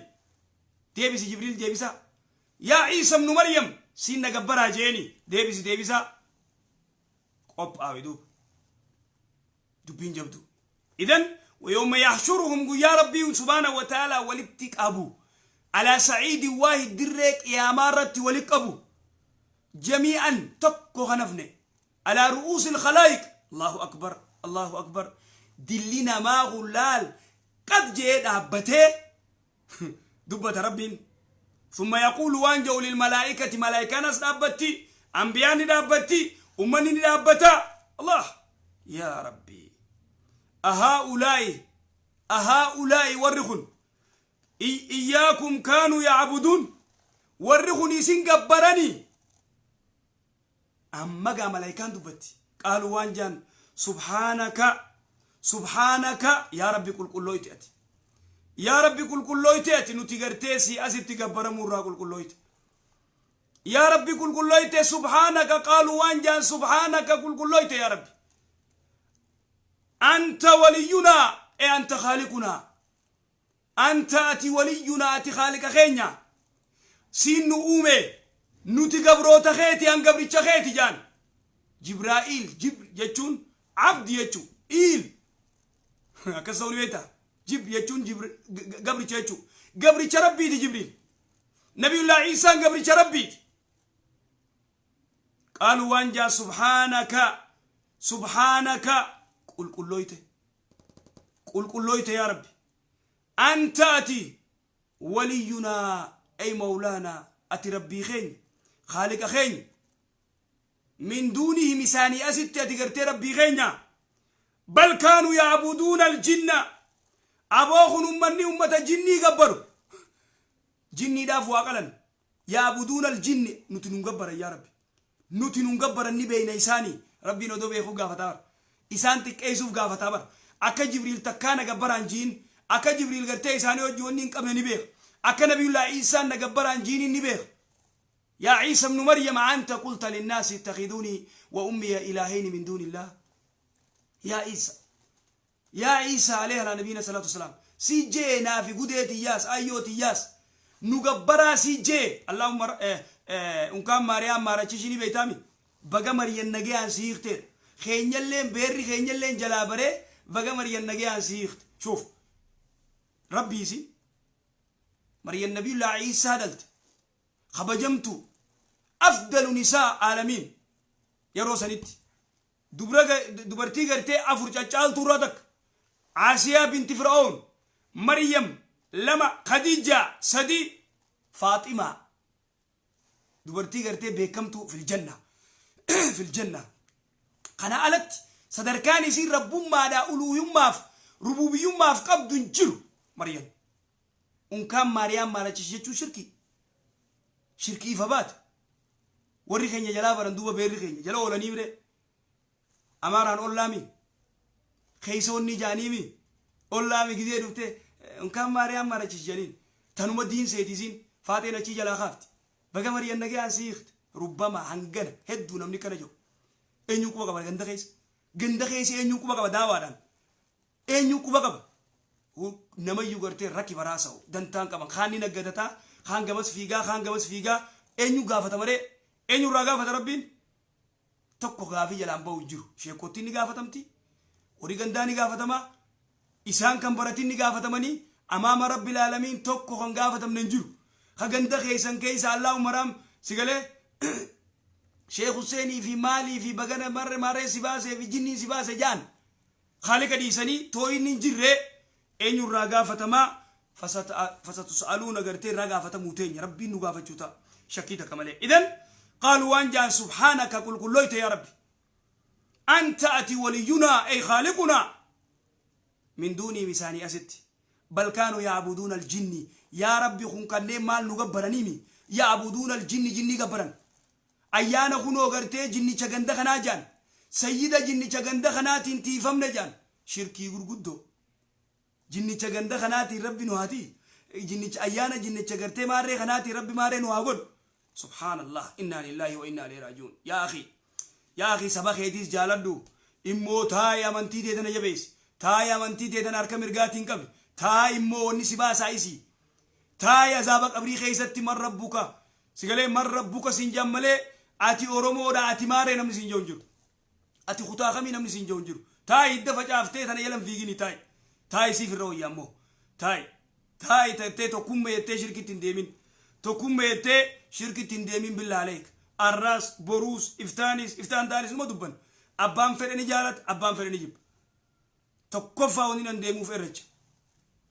Deebisi Jibriil, deebisaa. Yaa Iisa ibnu Maryam, siin na gabbaraa jeeni? Deebisi, deebisaa. Qophaawi duuba. Dubbiin jabdu. Idan wayawma yahshuruhum guyyaa Rabbii subhaanahu wa ta'aalaa walitti qabu. Alaa sa'iidin waahid dirree qiyaamaa irratti walitti qabu. Jamii'an tokko kan hafne. Alaa ru'uusil khalaayiq. Allahu akbar, Allahu akbar. Dilli namaa kun laal qad je'ee dhaabbatee dubbata Rabbiin. Thumma yaquulu waan jedhu lil malaa'ikati malaa'ikaan as dhaabbatti, anbiyaan ni dhaabbatti, ummanni ni dhaabbata. Allah yaa Rabbi. Ahaa'ulaa'i, ahaa'ulaa'i warri kun iyyaakum kaanuu ya'buduun warri kun isin gabbaranii? Amma gaa malaayikaan dubbatti. Qaaluu waan jaan subhaanaka, subhaanaka yaa Rabbi qulqullooyte ati. Yaa Rabbi qulqullooyte ati, nuti gartee si asitti gabbaramuu irraa qulqullooyte. Yaa Rabbi qulqullooyte. Subhaanaka, qaaluu waan jaan subhaanaka qulqullooyte yaa Rabbi. Anta waliyyunaa e anta khaaliqunaa. Anta ati waliyyunaa ati khaaliqa keenya. Siin nu uume, nuti gabroota keeti, an gabricha keeti jaan. Jibraa'iil jib jechuun abdi jechuu iil akkas ta'uu ni beektaa? Jib jechuun gabricha jechuu. Gabricha Rabbiiti Jibriil. Nabiyullaa Iisaan gabricha Rabbiiti. Qaaluu waan jaa subhaanaka, subhaanaka qulqullooyte, qulqullooyte yaa Rabbi. Anta ati waliyyunaa ay mawlaanaa ati Rabbii keenya, khaaliqa keenya. Min duunihim isaanii asitti ati gartee Rabbii keenya. Bal kaanuu ya'buduuna aljinna. Aboo kun ummanni ummata jinnii gabbaru. Jinniidhaaf waa qalan. Ya'buduuna aljinni nuti nun gabbaran yaa Rabbi. Nuti nun gabbaran ni beeyna isaanii. Rabbiin odoo beekuu gaafataa bara. Isaan xiqqeessuuf gaafataa bara. Akka Jibriil takkaa na gabbaraan jiin, akka Jibriil gartee isaanii wajji wanni hin qabne ni beeka. Akka Nabiyullaa Iisaan na gabbaraan jiiniin ni beeka. Yaa Iisa ibnu Maryam anta qulta linnaasi ittakhidhuunii wa ummiya ilaahayni min duunillah. Yaa Iisa. Yaa Iisaa alayhi alaa nabiyyina salaatu wassalaam si jee naafi gudee tiyyaas ayyoo tiyyaas nu gabbaraa si jee? Allahumma unkaan Maariyaam maarachishii ni beeytaami baga Maryan nagayaan si hiikteedha keenyalleen beerri keenyalleen jalaa baree baga Maryan nagayaan si hiikte. Shuuf Rabbiisi Maryan Nabiyullaa Iisaa dhalte kabajamtuu afdalu nisaa aalamiin yeroo sanitti dubra dubartii gartee afur caccaaltuu irraa takka Aasiyaa binti Fir'aun Maryam. 2 Khadiija, 3 Faaximaa, dubartii gartee beekamtuu fil janna, fil janna. Kana alatti sadarkaan isiin rabbummaadhaa uluuhummaaf rububiyyummaaf qabdu hin jiru. Maryam unkaan Maariyaam maalachiisi jechuun shirkii, shirkii ifa baate. Warri keenya jalaa baran duuba, beerri keenya jala oolanii mire. Amaaraan ollaami keeysoonni jaaniimi ollaami gizee dhufte unkaan Maariyaam maalachiisi janiin tanuma diin seeti. Isiin faaxeen achii jalaa kaafti. Baga Maryam nagayaan siikte. Rubbama hangana hedduu namni kana jiru eenyuu quba qaba? Ganda keessa, ganda keessa eenyuu quba qaba? Daawaadhaan eenyuu quba qaba? Namayyuu gartee rakki baraasa'u dantaan qaban. Kaan ni naggadataa, kaan gamas fiigaa, kaan gamas fiigaa. Eenyu gaafata malee? Eenyurraa gaafata Rabbiin? Tokko gaafii jalaan bahu jiru. Sheekottiin ni gaafatamti, horii gandaa ni gaafatamaa, isaan kan baratin ni gaafatamanii. Amaama Rabbil aalamiin tokko kan gaafatamne hin jiru. Ka ganda keessan keessa Allahu maraam sigalee Sheekh Huseenii fi maalii fi bagana marre marree si baasee fi jinniin si baase jaan khaalika dhiisanii tooyinni hin jirre eenyurraa gaafatamaa? Fasatus'aluuna gartee irraa gaafatamuu teenya. Rabbiin nu gaafachuu ta'a shakkii takka malee. Idan qaaluu waan jaan: subhaanaka, qulqulloyte yaa Rabbi, anta, ati, waliyyunaa ay khaaliqunaa, min duunii isaanii asitti. Bal kaanuu ya'buduuna aljinni. Yaa Rabbi, kun kanneen maal nu gabbaraniimi? Ya'buduuna aljinni, jinnii gabbaran. Ayyaana kunoo gartee jinnicha ganda kanaa jaan, sayyida jinnicha ganda kanaatiin tiifamne jaan. Shirkii gurguddoo. Jinnicha ganda kanaatiin Rabbi nu haati, jinnicha ayyaana jinnicha gartee maarree kanaatiin Rabbi maarree nu haa godhu. Subhaanallah, innaa lillaahi wa innaa ilayhi raaji'uun. Yaa akhi, yaa akhi, saba keetiis jaaladhu, immoo taa'i amantii tee tana jabeessi, taa'i amantii tee tana harka mirgaatiin qabi, taa'i. Immoo wanni si baasaa isii. Taa'i azaaba qabrii keessatti man rabbuka sigalee, man rabbuka siin jedhan malee, ati Oromoodha, ati maarree namni siin jedhu hin jiru, ati kutaa kamii namni siin jedhu hin jiru. Taa'i hidda facaaftee tana jalan fiigini. Taa'i, taa'i, siif irra wayya. Ammoo taa'i, taa'i tattee tokkummaa jettee shirkitti hin deemin, tokkummaa jettee shirkitti hin deemin. Billaa aleek, arraas boruus iftaanis iftaan taanis numa dubban. Abbaan fedhe ni jaalata, abbaan fedhe ni jibba. Tokkoffaa wanni nan deemuuf irrecha,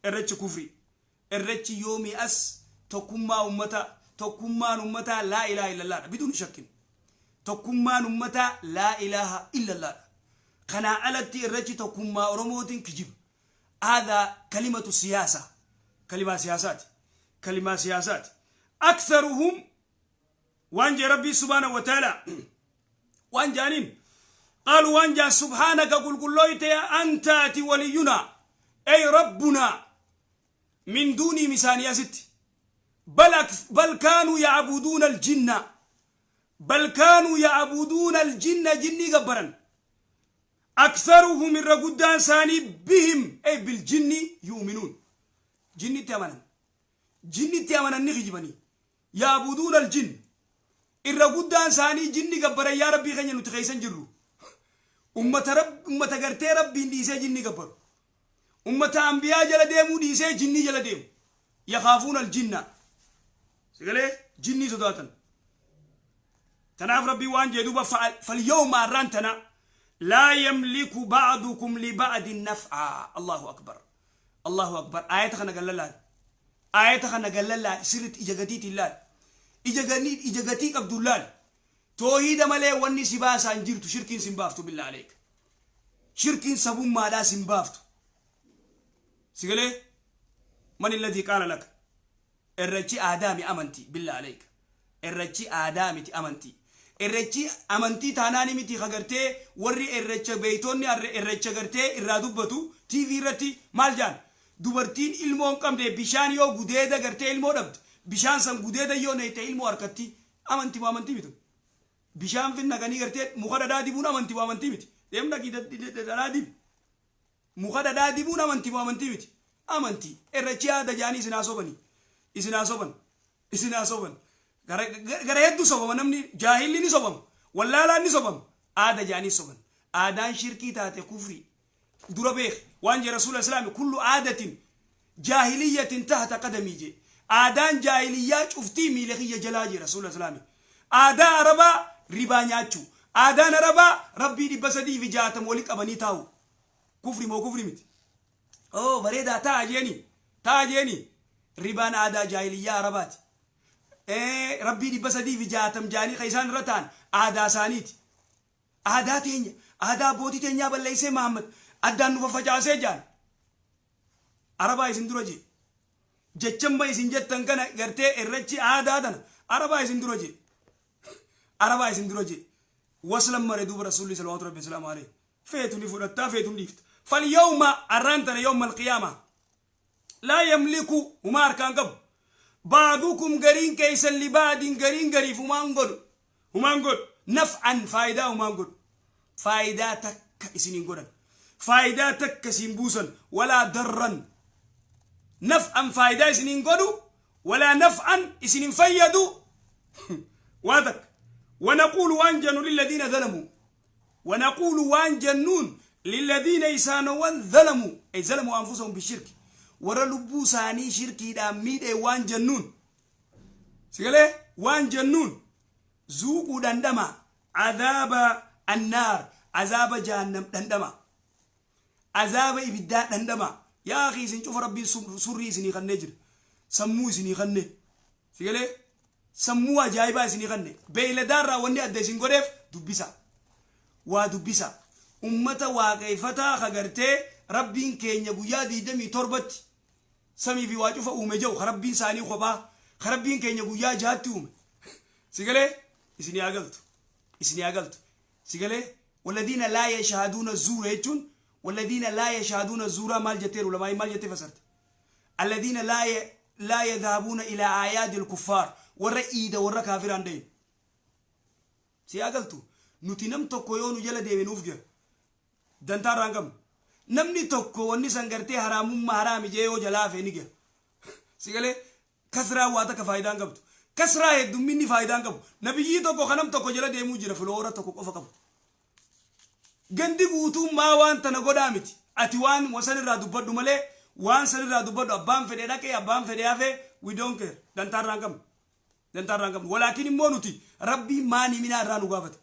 irrechi kufri. Irrechi yoomii as tokkummaa ummataa? Tokkummaan ummataa laa ilaaha illallaadha biduun shakkin. Tokkummaan ummataa laa ilaaha illallaadha. Kanaa alatti irrechi tokkummaa Oromootiin kijiba. Aadaa kalimatu siyaasa, kalimaa siyaasaati, kalimaa siyaasaati. Aktharuhum waan jee Rabbii subhaanahu wa ta'ala waan jaaniin, qaaluu waan jaan: subhaanaka, qulqullooyte, anta, ati, waliyyunaa ay rabbunaa, min duunihim isaanii asitti. Bal kaanuu ya'buduuna aljinna, bal kaanuu ya'buduuna aljinna, jinnii gabbaran. Aktharuhum, irra guddaan isaanii, bihim ay biljinni yu'minuun, jinnitti amanan, jinnitti amanan. Ni kijibanii. Ya'buduuna aljinn, irra guddaan isaanii jinni gabbaran. Yaa Rabbii keenya, nuti keeysan jirru ummata rab ummata gartee Rabbiin dhiisee jinni gabbaru, ummata ambiyaa jala deemuu dhiisee jinnii jala deemu. Yakaafuuna aljinna sigalee jinnii sodaatan. Tanaaf Rabbii waan jee duuba: falyawma, arraan tana, laa yamliku ba'dukum liba'din naf'aa. Allahu akbar, Allahu akbar. Aayata kana galla laal, aayata kana galla laal, sirritti ija gatiitiin laal, ija gatii qabduun laal. Toohida malee wanni si baasaa hin jirtu. Shirkiin sin baaftu. Billaa aleek, shirkiin sabummaadhaa sin baaftu. Sigalee man alladhii qaala laka irrechi aadaa mi amantii? Billaa aleek, irrechi aadaa miti, amantii. Irrechi amantii taanaani miti. Kagartee warri irrecha beeytonni irrecha gartee irraa dubbatu TV irratti maal jaan? Dubartiin ilmoo hin qabne bishaan yoo gudeeda gartee ilmoo dhabde, bishaan san gudeeda yoo neeyte ilmoo harkatti. Amantii moo amantii miti? Bishaan fin naqanii gartee muka dhadhaa dibuun amantii moo amantii miti? Deem dhaqii dhadhaa dibi. Muka dhadhaa dibuun amantii moo amantii miti? Amantii. Irrechi aada jaanii isin haa sobanii, isin haa soban, isin haa soban. Gara hedduu sobama namni. Jaahilli ni sobama, wallaalaan ni sobama. Aada jaanii soban. Aadaan shirkii taate kufrii dura beek. Waan jee Rasuula Islaami: kullu aadatin jaahiliyyatin tahta qadamii jee. Aadaan jaahiliyyaa cuftii miila kiyya jalaa jee Rasuula Islaami. Aadaa Arabaa ribaa nyaachuu, aadaan Arabaa Rabbii 360 wali qabanii taa'u. Kufri moo kufri miti? Oo, bareedaa ta'a jeeni. Taa jeeni ribaan aadaa jaahiliyyaa Arabaati. Rabbii 360 jaanii ka isaan irra ta'an aadaa isaaniiti. Aadaa teenya, aadaa abbootii teenyaa balleessee Mahammad addaan nu faffacaasee jaan. Arabaa isin dura jee. Jechamma isin jettan kana gartee irrachi aadaa tana Arabaa isin dura jee. Arabaa isin dura jee. Waslan mare duuba Rasuulli salawaatu rabbi salaamu alayhi. Feetu ni fudhattaa, feetu ni dhiifta. Falyawma arraan tana yawma alqiyaama. Laa yamliku humaa harkaan qabu. Ba'dukum gariin keessan libaadin gariin gariif humaan godhu. Humaan godhu. Naf'an faayidaa humaan godhu. Faayidaa takka isiniin godhan. Faayidaa takka isin buusan. Walaa darran. Naf'an faayidaa isiniin godhu. Walaa naf'an isin hin fayyadu. Waa takka. Wanaquulu waan jennu lilladiina zalamuu. ونقول waan jennuun للذين isaanowwan ظلموا أي ظلموا أنفسهم بالشرك warra lubbuu isaanii shirkiidhaan miidhee waan jennuun, sigalee, waan jennuun: ذوقوا dhandhama عذاب النار, azaaba jahannam dhandhama, azaaba ibiddaa dhandhama. Yaa akhi, isin cufa Rabbiin surrii isinii kannee jira, sammuu isinii kanne, sigalee, sammuu ajaa'ibaa isinii kanne. Beeyladaarraa wanni adda isin godheef dubbisa, waa dubbisa. Ummata waaqeeffataa ka gartee Rabbiin keenya guyyaa 27tti samii fi waa cufa uume jedhu, ka Rabbiin isaanii kophaa, ka Rabbiin keenya guyyaa 6tti uume, sigalee, isinii haa galtu, isinii haa galtu, sigalee. والذين لا يشهدون الزور jechuun, والذين لا يشهدون الزور maal jettee, ulamaa maal jettee fasarte? الذين لا يذهبون إلى أعياد الكفار, warra iida warra kaafiraan deemu. Si haa galtu. Nuti nam tokko yoo nu jala deeme nuuf gaha, dantaa irraa hin qabnu. Namni tokko wanni san gartee haraamummaa haraami jee yoo jalaa hafe ni gaha, si galee. Kasraa waa takka faayidaa hin qabdu, kasraa heddumminni faayidaa hin qabu. Nabiyyii tokko kanam tokko jala deemuu jira, filoora tokko qofa qabu. Gandi guutummaa waan tana godhaa miti. Ati waan wasan irraa dubbadhu malee, waan san irraa dubbadhu. Abbaan fedhe dhaqee, abbaan fedhe hafe, we don't care, dantaa irraa hin qabnu, dantaa irraa hin qabnu. Walaakin immoo nuti Rabbiin maan himinaa irraa nu gaafata.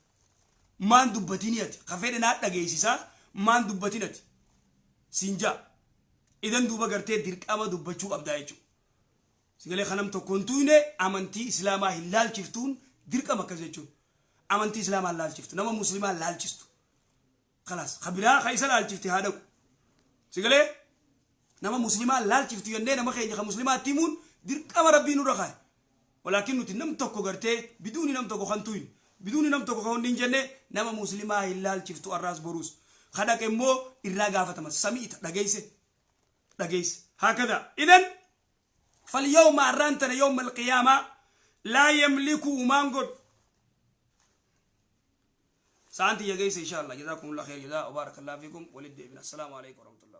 Maan dubbatini ati? Ka fedhe naa dhageessisaa, maan dubbatin ati siin jaa. Idan duuba gartee dirqama dubbachuu qabdaa jechuudha. Sigalee, kanam tokkoon tuyne amantii Islaamaa hin laalchiftuun dirqama akkas jechuun. Amantii Islaamaa hin laalchiftu, nama Muslimaa hin laalchistu. Kalaas, ka biraa ka isa laalchifte haa dhaqu. Sigalee, nama Muslimaa laalchiftu jennee nama keenya ka Muslimaatti himuun dirqama Rabbii nurra kaa'e. Walaakin nuti nam tokko gartee biduuni nam tokko kan tuyne, biduuni nam tokko kan hundi hin jenne, nama Muslimaa hin laalchiftu arraas boruus. Ka dhaqe immoo irraa gaafatama. Sami'ita, dhageesse, dhageesse. هكذا إذن فاليوم arraan tana يوم القيامة لا يملك humaan godhu. Sa'anti yageesse إن شاء الله. جزاكم الله خير جزاء وبارك الله فيكم. ولد السلام عليكم ورحمة الله.